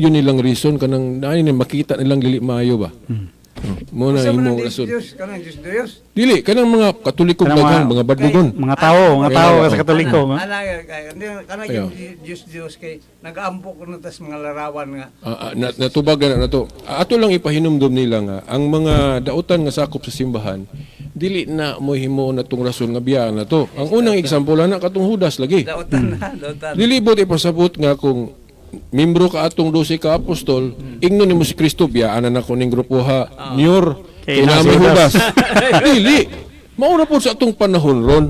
Yun nilang reason kanang naay ni makita nilang dili maayo ba. Mo na Sa mga imong rason. Diyos, kanang Diyos Diyos. Dili kanang mga Katoliko Kanang daghan mga badlugon. Mga tao Kaya- sa Katoliko. Ana, kay kanang Ayaw. Diyos Diyos kay nagaampo kuno tas mga larawan nga. Natubag na na to. Ato lang ipahinumdom nila nga ang mga dautan nga sakop sa simbahan dili na mo himo na tong rason nga biya na to. Ang unang example na katong Judas lagi. Dautan na, dautan. Dili bot ipasabot nga kung membro ka atong 12 ka apostol, ingnon nimo si Kristo, biyaan na nako ning grupo ha. Nyor Kay kay na nami si Judas. Judas. Dili. Maura po sa atong panahon ron.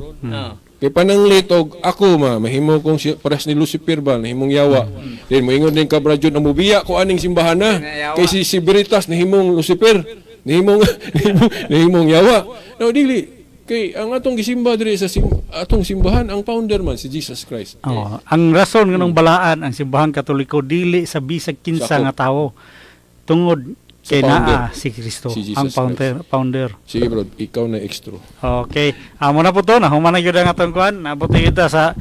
Kay pananglit og ako ma mahimo kong si, pares ni Lucifer ba nahimong yawa. Then moingon din ka Brad John, mubiya ko aning simbahan na. Yawa. Kay si Veritas nahimong Lucifer, nahimong nahimong yawa. No, dili kay ang atong gisimba diri sa atong simbahan, ang founder man si Jesus Christ. Oh, ang rason nganong balaan ang Simbahang Katoliko dili sa bisag kinsa Sakop. nga tawo tungod Sa kay founder. naa si Kristo Si Jesus ang founder. Sige bro, ikaw na extra. Okay. Amo na po to, nahuman na gyud ang atong kuan. Naabot na gyud ta sa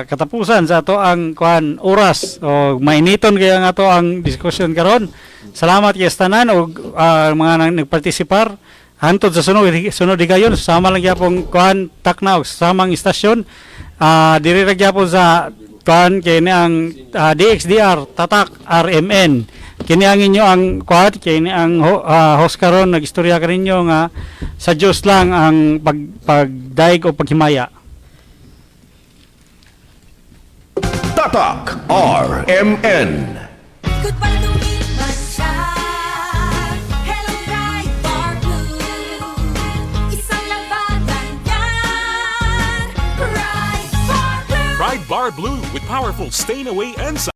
katapusan sa ato ang kuan oras o mainiton kaya ang ato ang diskusyon karon. Salamat kay tanan og mga nang nagpartisipar. Hantod sa sunod sunod higayon, sama lang gyapon kuan takna og samang istasyon. Diri ra gyapon sa kuan kay ni ang DXDR Tatak RMN. Kini ang inyo ang kuan kini ang host karon nagistorya kaninyo nga sa Dios lang ang pagdaig o paghimaya. Tatak RMN. Goodbye lumipas siya. Hello, Pride Bar Blue. Isang labanan yan. Pride Bar Blue. Pride Bar Blue with powerful stain away enzyme.